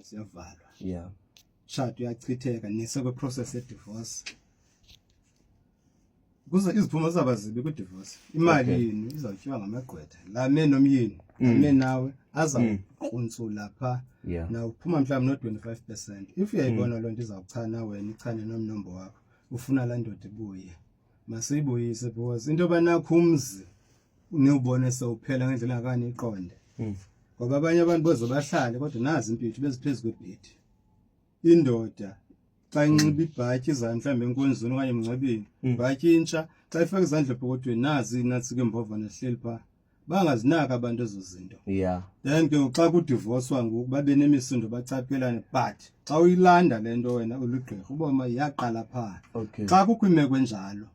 Ibhizinesi iyavalwa. Umtshato uyachitheka, nisekwi-process ye-divorce. Kuze iziphumo zizawuba zibi kwi-divorce. Imali yenu izawutyiwa ngamagqwetha. Laa me nomyeni, laa me nawe azawukruntsula phaa. Nawuphuma mhlawumbi no-25%. If uyayibona loo nto izawuchana wena, ichane nomnombo wakho, ufuna laa ndoda ibuye, masiyibuyise, because into yoba nakho umzi niwubone sewuphela ngendlela engakani iqonde. Ngoba abanye abantu boze bahlale kodwa nazi impithu beziphezu kwebhedi. Indoda xa inxiba ibhatyi izayo mhlawumbi enkonzweni okanye emngcwabeni, ibhatyi intsha, xa ifaka izandla epokothweni nazi inantsika imbovane zihleli phaa. Bangazinaki abantu ezo zinto. Then ke xa kudivoswa ngoku babe nemisindo bacaphelane, but xa uyilanda le nto wena uligqirha uboma iyaqala phaa. Xa kukho imeko enjalo,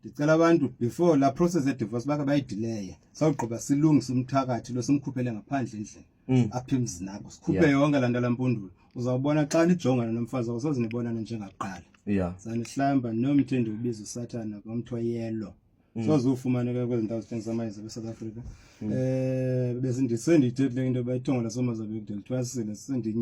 ndicela abantu before la process ye-divorce bake bayidileya, sawugqiba silungise umthakathi lo, simkhuphele ngaphandle endlini. Apha emzini akho sikhuphe yonke laa nto lampundulo. Uzawubona xa nijongana nomfazi wakho soze nibonane njengakuqala. Zanihlamba nomthi endiwubiza uSathana, ngomthi oyelo. Soze ufumaneke kwezi ndawo zithengisa amayeza eSouth Africa. Besendiyithethile into yoba ithongo laseMozambique ndilithwasile,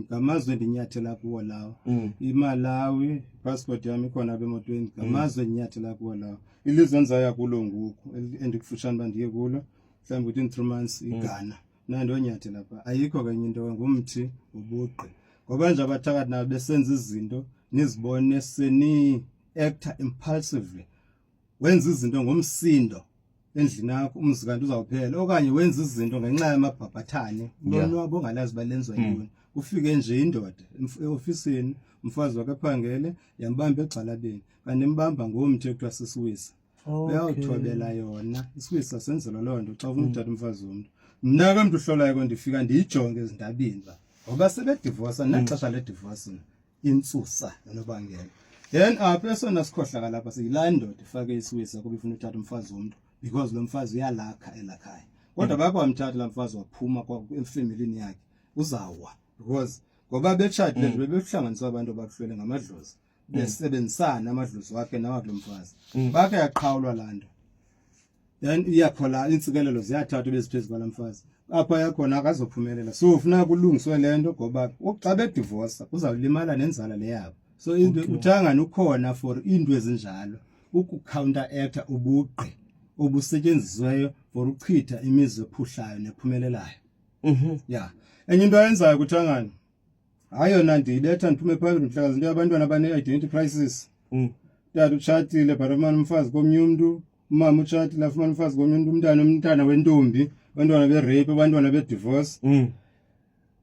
ngamazwe endinyathela kuwo lawo. IMalawi, ipassport yam ikhona apha emotweni, ngamazwe endinyathela kuwo lawo. Ilizwe endizaya kulo ngoku, endikufutshane uba ndiye kulo, mhlawumbi within 3 months, iGhana. Mna ndonyathela phaa. Ayikho ke enye into, ngumthi wobugqi. Ngoba nje abathakathi nabo besenza izinto nizibone seni-acta impulsively. Wenza izinto ngomsindo endlini yakho, umzi kanti uzawuphela, okanye wenza izinto ngenxa yamabhabhathane, ulonwabo ongalazi uba lenziwa yintoni. Kufike nje indoda eofisini, umfazi wakhe ephangele, yambamba egxalabeni, kanti imbamba ngomthi ekuthiwa sisiwisa. Uyawuthobela yona isiwisa, senzelwa loo nto xa ufuna uthatha umfazi womntu. Mna ke mntu uhlolayo ke ndifika ndiyijonge ezindabeni uba ngoba sebedivosa nexesha ledivosi intsusa nonobangela. Then apha esona sikhohlakala apha siyilaa ndoda ifake isiwisa kuba ifuna uthatha umfazi womntu, because lo mfazi uyalakha elakhaya. Kodwa bakwamthatha laa mfazi waphuma efemelini yakhe, uzawa because ngoba betshatile nje bebehlanganiswa abantu abakuhlwele ngamadlozi, besebenzisana amadlozi wakhe nawakulo mfazi. Bakhe yaqhawulwa laa nto, then iyakhola iintsikelelo ziyathathwa beziphezu kwalaa mfazi, apha yakhona akazophumelela. So funeka kulungiswe le nto ngoba xa bedivosa kuzawulimala nenzala le yabo. So into uthangana ukhona for iinto ezinjalo, uku-counteracta ubugqi obusetyenzisiweyo for uchitha imizi ephuhlayo nephumelelayo. Ya, enye into ayenzayo kuthangana, hayi yona ndiyibetha ndiphume phambili mhlekazi, into yabantwana abane-identity crisis. Tata utshatile but afumane umfazi komnye umntu, umama utshatile afumane umfazi komnye umntu, umntana wentombi, abantwana be-rape, abantwana be-divorce.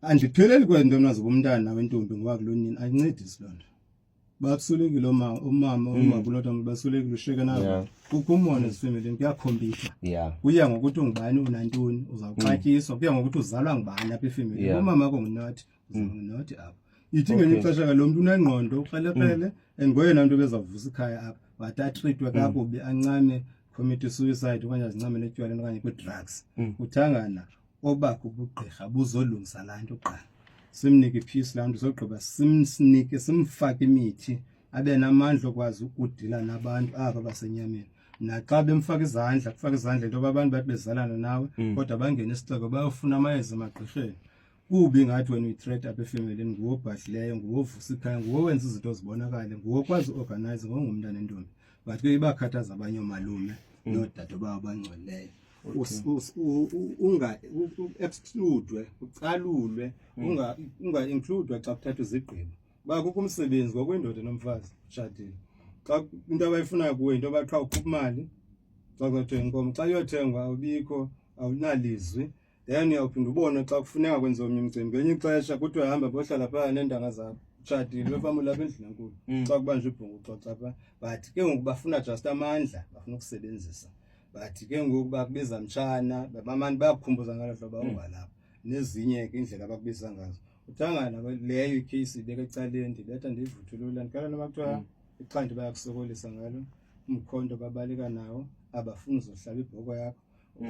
Andipheleli kwezi nto mna zobumntana wentombi ngoba kulonini ayincedisi loo nto. Basulekile umama, umakhulu, basulekile, ushiyeke nabo. Kukho umona ezifemelini, kuyakhompithwa. Kuya ngokuthi ungubani, unantoni, uzawuxatyiswa, kuya ngokuthi uzalwa ngubani apha efemelini. Umama wakho ngunothi, uzalwa ngunothi apha. Ithi ngelinye ixesha ke lo mntu unengqondo, ukrelekrele, and ngoyena mntu ebezawuvusa ikhaya apha, but atreatwe kakubi, ancame commit suicide okanye azincamele etywaleni okanye kwii-drugs. Uthangana obakho ubugqirha buzolungisa laa nto kuqala, simnike ipeace laa nto, sogqiba simsinike, simfake imithi abe namandla okwazi ukudila nabantu aba basenyameni. Naxa bemfaka izandla, kufaka izandla into yoba abantu bathi bezalana nawe, kodwa bangene isixeko bayofuna amayeza emagqirheni. Kubi ngathi wena uyi-threat apha efemelini, nguwe obhadlileyo, nguwe ovusa ikhaya, nguwe owenza izinto zibonakale, nguwe okwazi uorganize ngongumntana entombi, but ke ibakhathaza abanye oomalume noodade babo abangcolileyo. Unga-excludwe, ucalulwe, unga-includwa xa kuthathwa izigqibo. Uba kukho umsebenzi ngokwindoda nomfazi utshatile, xa into abayifunayo kuwe yinto yoba qha ukhupha imali xa kuzawuthenga inkomo, xa iyothengwa awubikho, awunalizwi. Then uyawuphinda ubone xa kufuneka kwenziwe omnye umcimbi ngelinye ixesha, kuthiwe hamba bohlala phaa neentanga zakho, utshatile, befama ulapha endlini enkulu. Xa kubanjwa ibhungu uxoxa phaa, but ke ngoku bafuna just amandla, bafuna ukusebenzisa, but ke ngoku bakubiza mtshana, bamane bayakukhumbuza ngalo hlobo ungalapha nezinye ke indlela abakubiza ngazo. Uthangana leyo ikheyisi ibeka ecaleni, ndibetha ndiyivuthulula, ndikhala noba kuthiwa ixhanti bayakusokolisa ngalo umkhonto, babaleka nawo, abafuni uzohlaba ibhoko yakho.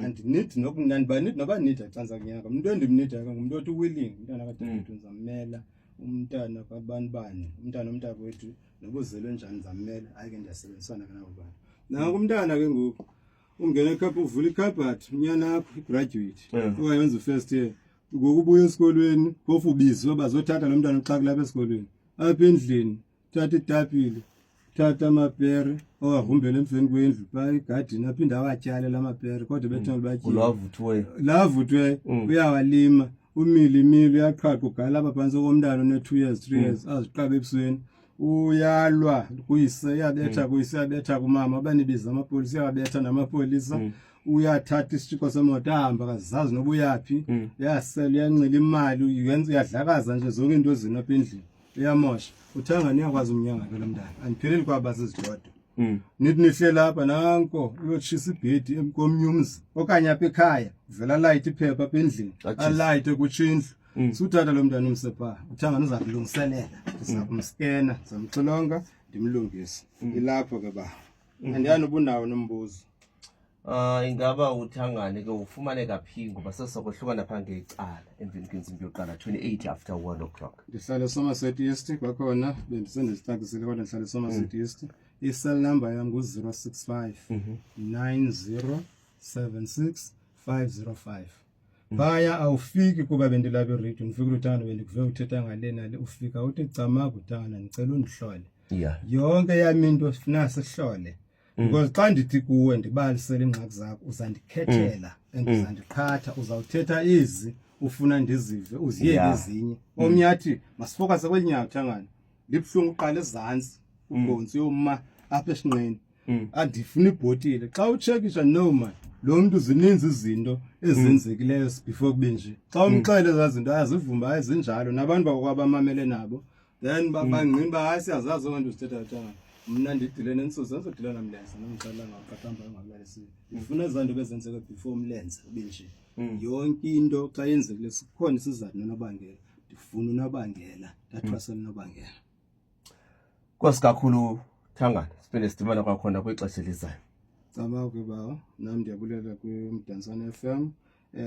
Andinidi nokunandibanidi noba nida xa ndiza kunyaka umntu endimnidayo ke ngumntu othi willing, umntana kadadewethu ndizammela, umntana kabani bani, umntana omntakwethu noba uzelwe njani ndizammela. Hayi ke ndiyasebenzisana ke nabo bantu. Nanku umntana ke ngoku ungena ekhapha, uvula ikhabhathi, unyana akho igraduate okanye wenza u-first year. Ngokubuya esikolweni phofu ubizwe bazothatha lo mntana uxakile apha esikolweni. Apha endlini thatha itapile, thatha amapere owagrumbele emveni kwendlu phaa egadini, aphinde awatyale la mapere kodwa bethanda batyile. Lwavuthiweyo. Lavuthiweyo uyawalima, umile imile, uyaqhaqha, ugala apha phantsi komntana one-2 years, 3 years, aziqabe ebusweni. Uyalwa kuyise, uyabetha kuyise, uyabetha kumama, abanibiza amapolisa, uyawabetha namapolisa. Uyathatha isitshixo semoto ahamba, akazazi noba uyaphi. Uyasela, uyanxila imali, uyenza, uyadlakaza nje zonke iinto ezini apha endlini, uyamosha. Uthanga niyakwazi umnyanga ke lo mntana, andipheleli kwaba zizidodo. Nithi nihleli apha, nanko uyotshisa ibhedi komnye umzi okanye apha ekhaya, vela alayite iphepha apha endlini, Atshise. alayite kutsho indlu. Suthatha lo mntana umse phaa, uthangana uza kulungiselela, ndiza kumskena, ndizamxilonga, ndimlungise. Ilapho ke ba andiyani ubunawo nombuzo. Ingaba uthangane ke ufumaneka phi, ngoba sesokohlukana phaa ngecala emveni kwentsimbi yokuqala, 28 after 1 o'clock? Ndihlala eSomerset East kwakhona, bendisendizicacisile, kodwa ndihlala eSomerset East. I-cell number yam ngu-065 90 76 505. Phaya awufiki kuba bendilapha eredio, ndifike uthando, bendikuve uthetha ngale nale, ufika uthi, "Camagu Thangana, ndicela undihlole." Yonke yam into funa sihlole, because xa ndithi kuwe ndibalisele iingxaki zakho, uzandikhethela and uzandiqhatha, uzawuthetha izi ufuna ndizive, uziyeke ezinye. Omnye athi masifokase kweli nyawo, Thangana, libuhlungu, uqala ezantsi ubhontsi uyoma apha esinqeni, andifuna ibhotile. Xa utshekisha, no man, lo mntu zininzi izinto ezenzekileyo before kube nje. Xa umxele ezaa zinto ayazivuma, hayi zinjalo, nabantu bakwabamamele nabo then bangqina uba hayi siyazazi zonke nto zithethayo. Thangana, mna ndidile nentsusa, andizodila namlenze nomxelela ngawuqaqamba ungabulalisiwe, ndifuna ezaa nto bezenzeka before umlenze ube nje. Yonke into xa yenzekile sikhona isizathu nonobangela, ndifuna unobangela, ndathwasela unobangela. Nkosi kakhulu Thangana, siphinde sidibane kwakhona kwixesha elizayo. Camagu ke bawo, nam ndiyabulela kwiMdantsane FM,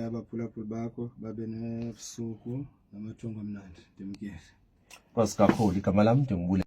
abaphulaphuli bakho babe nebusuku namathongo amnandi, ndimkele. Nkosi kakhulu, igama lam ndingubule.